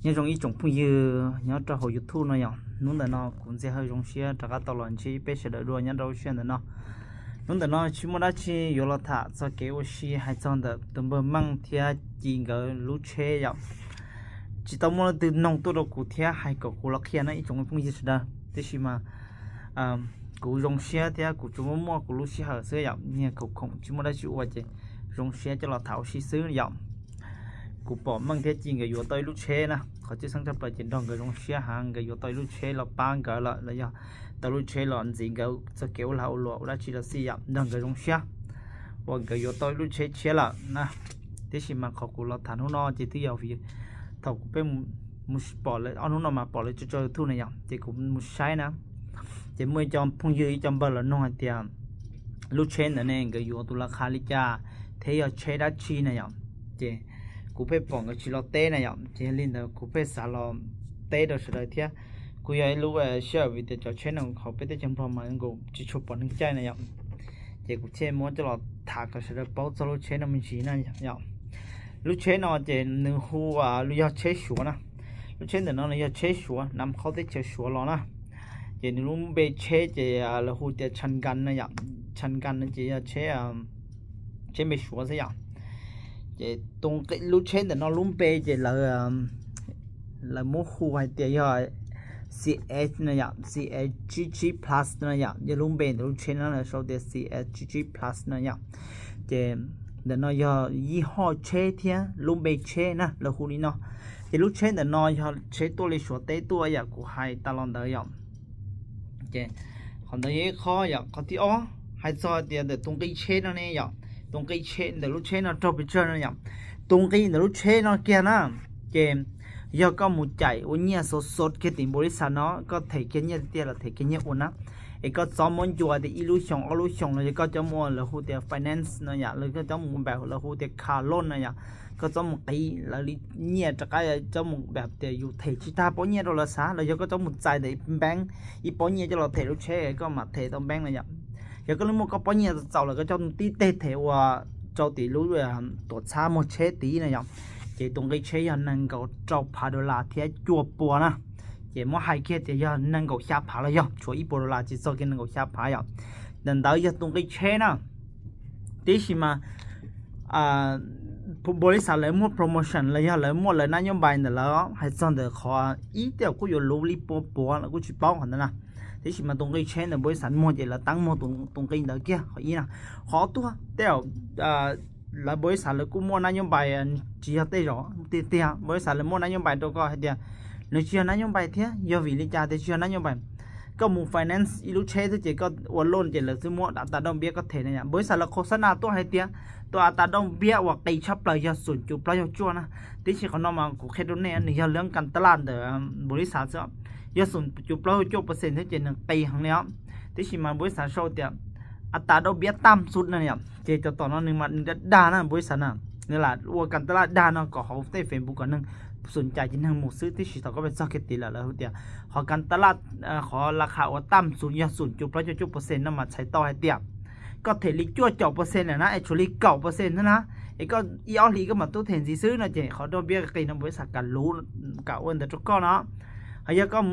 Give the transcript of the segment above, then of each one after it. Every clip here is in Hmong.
Nyob zoo ib tsoom phooj ywg nyob rau hauv YouTube no yom. Hnub ntawm no kuv Ntxhiaj Hawj zoo siab rov qab tau los ntsib peb sawv daws dua nyob rau lub sij hawm ntawm no. Hnub ntawm no tsis muaj dab tsi yuav los tham txog kev ua si hais txog ntawm tus npawg Meej thiab Ci nkawd lub tsheb yom. Tsis tau muaj leej twg noog tuaj rau kuv thiab hais kom kuv los qhia no ib tsoom phooj ywg sawv daws, tiam sis mas kuv zoo siab thiab kuv tsuas muaj muaj kuv lub sij hawm xwb yom, niag khoom khoom tsis muaj dab tsi ua ces zoo siab coj los tham ua si xwb yom. Kuv pom Meej thiab Ci nkawd yuav tau ib lub tsheb na, qhov tshwj xeeb tshaj plaws ces nrog nkawd zoo siab heev, nkawd yuav tau ib lub tsheb los pab nkawd lawm los yog tau lub tsheb los ntxiv nkawd txog kev ua lag ua luam ua dab tsi los xij yom, nrog nkawd zoo siab uas nkawd yuav tau ib lub tsheb tshiab lawm na. Tiam sis mas qhov kuv los tham hnub no ces twb yog vim thaum kuv peb mus pom lawv ob hnub no mas pom lawv tso rau YouTube na yom, ces kuv mus saib na, ces muaj ib co phooj ywg ib co npawg los nug hais tias lub tsheb ntawd ne nkawd yuav tus las qha li cas thiab yog tsheb dab tsi na yom. Ces kuv pheej pom nkawd tsis los teb na yom, ces yog li ntawd kuv pheej xav los teb rau sawv daws thiab. Kuj yog ib lub sij hawm vim tias cov tsheb no hauv peb teb chaws Nplog mas nkaus tsis tshua pom neeg caij na yom, ces kuv thiaj muab coj los tham kom sawv daws paub txog lub tsheb no me ntsis na yom. Lub tsheb no ces nws hu, yog tsheb Suav na. Lub tsheb ntawm no nws yog tsheb Suav, nam qhaub teb chaws Suav los na. Ces nws lub npe tsheb ces lawv hu tias Changan no yom. Changan no ces yog tsheb, tsheb npe Suav xwb yom. Ces lub tsheb ntawm no lub npe ces lawv, lawv muab hu hais tias yog C S no yom, C S tsib tsib plus no yom, yog lub npe ntawm lub tsheb no lawv sau tias C S tsib tsib plus no yom. Ces ntawm no yog yij hoj tsheb thiab lub npe tsheb na lawv hu li no. Ces lub tsheb ntawm no yog tsheb tuaj li Suav teb tuaj yam kuv hais tas los ntawd yom. Ces qhov ntawd yog ib qho yom. Qhov thib ob hais txog tias ntawm tus nqi tsheb no ne yom, tus nqi tsheb ntawm lub tsheb no raug pes tsawg no yom. Tus nqi ntawm lub tsheb no kiag na, ces yog koj mus caim ua nyiaj xov xov kiag tim npaum li xav no, koj them kiag nyiaj tiag los them kiag nyiaj ua na. Es koj txhob muab ncua tias ib lub xyoo ob lub xyoo los yog koj cov mus ua lawv hu tias finance no yom, los koj cov mus npam lawv hu tias car loan no yom. Koj txhob mus qiv lawv li nyiaj rov qab, cov mus npam tias yus them tsis tag pob nyiaj rau lawv xav, los yog koj cov mus txais ntawm bank ib pob nyiaj coj los them lub tsheb koj mam them tau bank no yom. Yog koj li muaj koj pob nyiaj txaus lawm koj coj tib teg them ua rau tim lub tuam txhab muag tsheb tid no yom. Ces tus nqi tsheb yog nees nkaum rau phav dollar thiab cuaj pua na. Ces muab hais kiag tias yog nees nkaum xya phav los yog tshuav ib puas dollar tsis txog kiag nees nkaum xya phav yom. Ntawm ntawd yog tus nqi tsheb na. Tiam sis mas npaum li xav lawv muaj promotion los yog lawv muaj lawv nab nyob npai ntawm lawv hais txog ntawm qhov ib tej kuj yuav luv li pua puav los kuj tsis paub qhov ntawd na. Tiam sis mas tus nqi tsheb ntawm npaum li xav muag ces lawv teeb muag tus nqi ntawd kiag qhov ib na. Qhov tuag tej lawv npaum li xav lawv kuj muaj nab nyob npai, tsis yog tej zaum tiag tiag, npaum li xav lawv muaj nab nyob npai rau koj hais tias nws tsis yog nab nyob npai thiab. Yog vim li cas tias tsis yog nab nyob npai? Koj mus finance ib lub tsheb xwb ces koj ua loan ces lawv twb muab a tas dauj npiab koj them na yom. Npaum li xav lawv qhau xab na tuaj hais tias tus a tas dauj npiab uas qis tshaj plaws yog xoom cuv plaub caug cuaj na. Tiam sis qhov no mas kuv qhia rau nej nws yog lawv kas tas laj ntawm npaum li xav xwb. Yog xoom cuv plaub caug cuaj percent thiab ces nws qis heev li os. Tiam sis mas npaum li xav sau tias a tas dauj npiab tam xub na yom, ces cov tom no nws mas nws dag dag na npaum li xav na. Nws lam ua kas tas laj dag no kom hauv tej Facebook kom neeg xoom cai ces neeg mus xwb. Tiam sis thaum koj pes txog kiag tid lawm lawv hu tias qhov kas tas laj, qhov las qha uas tam xub yog xoom cuv plaub caug cuaj percent no mas txhais tau hais tias koj them li cuaj caum percent lawm na es tshuav li kaum percent xwb na, es koj ib ob hlis koj mam tub them ntxiv xwb no ces qhov dauj npiab qis no npaum li xav kam luv, kam ua ntawd rau koj no. Hos yog koj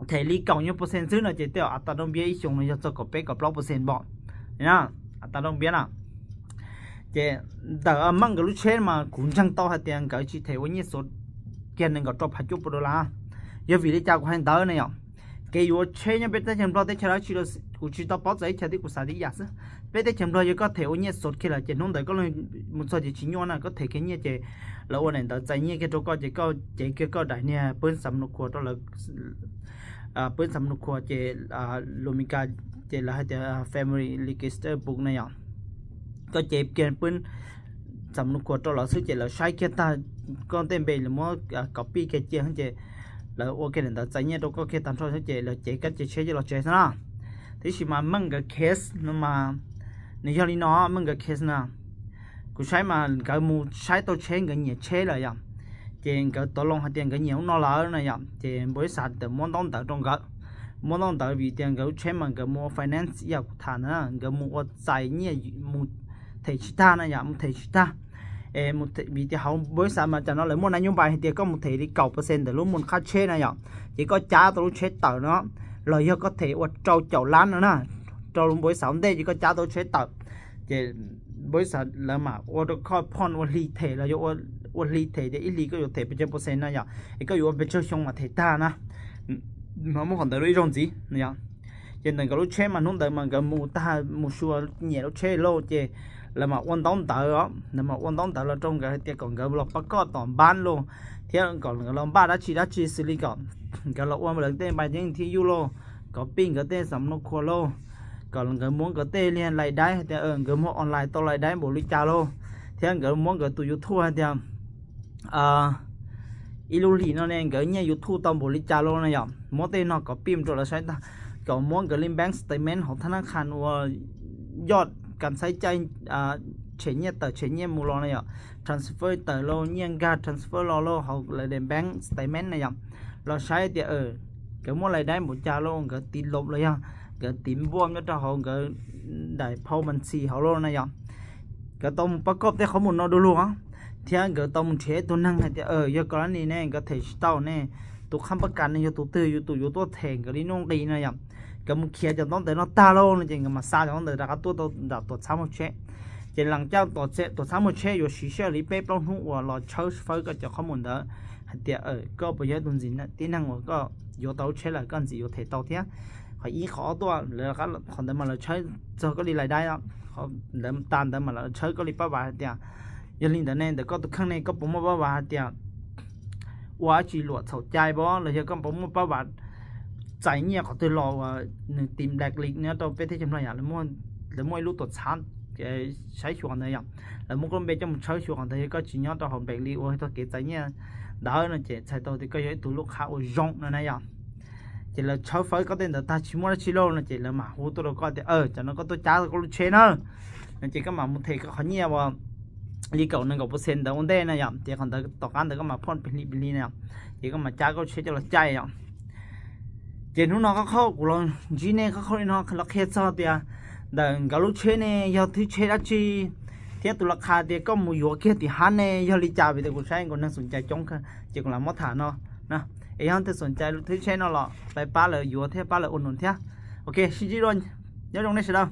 them li kaum nyuag percent xwb no ces tej zaum a tas dauj npiab ib xyoos no yog txog kaum peb kaum plaub percent npaum. A tas dauj npiab na. Ces ntawm Meej nkawd lub tsheb mas kuv ntseeg tau hais tias nkawd tsis them ua nyiaj xov kiag nees nkaum rau phav cuaj pua dollar. Yog vim li cas kuv hais ntawd na yom? Kev yuav tsheb nyob peb teb chaws Nplog teb chaws dab tsi los kuv tsis tau paub txog teb chaws twg, kuv xav tib yam xwb. Peb teb chaws Nplog yog koj them ua nyiaj xov kiag lawm ces hnub ntawd koj mus txog ces tsis nyuaj na, koj them kiag nyiaj ces lawv ua daim ntawv txais nyiaj kiag rau koj ces koj cev kiag koj daim niag pwb xam nus khuas rau lawv, pwb xam nus khuas ces lus Meskas ces lawv hais tias Family Register Book na yom. Koj cev kiag pwb xam nus khuas rau lawv xwb ces lawv saib kiag tag koj tej npe, lawv muab copy kiag cia ces lawv ua kiag daim ntawv txais nyiaj rau koj kiag tag nrho xwb ces lawv cev koj cev tsheb coj los tsev xwb na. Tiam sis mas Meej nkawd case no mas nws yog li no, Meej nkawd case na, kuv saib mas nkawd mus saib tau tsheb, nkawd nyiam tsheb lawm yom. Ces nkawd tau loo hais tias nkawd nyiam lub no lawm na yom, ces npaum li xav tawm muab ntaub ntawv rau nkawd. Muab ntaub ntawv vim tias nkawd lub tsheb mas nkawd mus ua finance ib yam kuv tham na, nkawd mus ua txais nyiaj mus them tsis tag na yom, mus them tsis tag. Vim tias hauv npau xav mas tam no lawv muaj nab nyob npai hais tias koj mus them li kaum percent ntawm lub moos qhab tsheb na yom, ces koj cab tau lub tsheb tawm no, los yog koj them ua rau caum lab no na, rau lub npau xav ntej ces koj cab tau lub tsheb tawm, ces npau xav lawv mam ua rau koj phoj ua hli them los yog ua hli them tias ib hlis koj yuav them pes tsawg percent na yom, es koj yuav ua pes tsawg xyoo mas them tag na. Mas muab qhov ntawd lub ib zaug ntxiv no yom. Ces ntawm nkawd lub tsheb mas hnub ntawd mas nkawd mus tag mus xyuas nyiam lub tsheb lauj, ces lawv mam ua ntaub ntawv os, lawv mam ua ntaub ntawv los rau nkawd hais tias kom nkawd los pab koj tom npab lauj, thiab kom nkawd los npaj dab tsi dab tsi xws li kom nkawd los ua lawv tej npai yeeb thiab yuj lauj, kom pij nkawd tej xam no khua lauj, kom nkawd muab nkawd tej liag lais daib hais tias nkawd muag online tau lais daib npaum li cas lauj, thiab nkawd muab nkawd tus YouTube hais tias ib lub hlis no ne nkawd nyiaj YouTube tau npaum li cas lauj na yom. Muab tej no kom pij rau lawv saib tag, kom muab nkawd li bank statement hauv thab nab qhas uas yoj kas txhab caij tshem nyiaj tawm tshem nyiaj mus los na yom, transfer tawm lauj, nyiaj nkag transfer los lauj, hauv lawv daim bank statement na yom, los saib tias nkawd muaj lais daib npaum cas lauj, nkawd tiv lom los yog nkawd tiv npuaj nyob rau hauv nkawd daim phau mas ntxhi hauv lauj na yom. Nkawd tau mus pab koj tej qhov mus no du lug, thiab nkawd tau mus nrhiav ib tug neeg hais tias yog koj lab nim ne nkawd them tsis tau ne, tus qhab pab kas ne yog tus twg, yus tus yuav tuaj them nkawd li nuj nqis na yom. Nkawd mus khiav cov ntaub ntawv no tag lauj no ces nkawd mam xa cov ntaub ntawv rov qab tuaj tau nram tuam txhab muag tsheb. Ces lees caj tuam txhab muag tsheb yuav siv sij hawm li peb plaub hnub uas los tshawb fawb koj cov qhov mus ntawd hais tias koj puas yog ib tug ntxim tib neeg uas koj yuav tau lub tsheb lawm koj ntxim yuav them tau thiab. Qhov ib qhov ob tuaj lawv qhov ntawd mas lawv tshawb txog koj li lais daib, tas ntawd mas lawv tshawb koj li pab vas hais tias yog li ntawd ne ntawm koj tus kheej ne koj puas muaj pab vas hais tias ua dab tsi luam txhaum cai pab los yog koj puas muaj pab vas txais nyiaj qhov twg los uas nws tiv black list nyob rau peb teb chaws Nplog yom, lawv muaj ib lub tuam txhab saib xyuas ntawd yom, lawv muab koj lub npe coj mus tshawb xyuas qhov ntawd yog koj tsis nyob rau hauv black list uas txoj kev txais nyiaj ntawd no ces txhais tau tias koj yog ib tug lub qhab uas zoo no na yom. Ces lawv tshawb fawb koj tej ntawd tag tsis muaj dab tsi lauj no ces lawv mam hu tuaj rau koj tias cov no koj tuaj cab koj lub tsheb na, no ces koj mam mus them koj qhov nyiaj uas li kaum nees nkaum percent ntawd ua ntej na yom, ces qhov ntawd tom qab ntawd koj mam phoj pes hli pes hli na yom, ces koj mam cab koj lub tsheb coj los caij yom. Ces hnub no qhov qhov kuv los ntsib nej qhov qhov li no los qhia txog tias ntawm nkawd lub tsheb ne yog thwb tsheb dab tsi, thiab tus las khas tias koj mus yuav kiag tim hab ne yog li cas vim tias kuv saib nkawd neeg xum cai coob kawg ces kuv lam muab tham no. Es yog leej twg xum cai thwb tsheb no los pab lawv yuav thiab pab lawv ua num thiab. Ok, sib ntsib dua, nyob zoo nej sawv daws.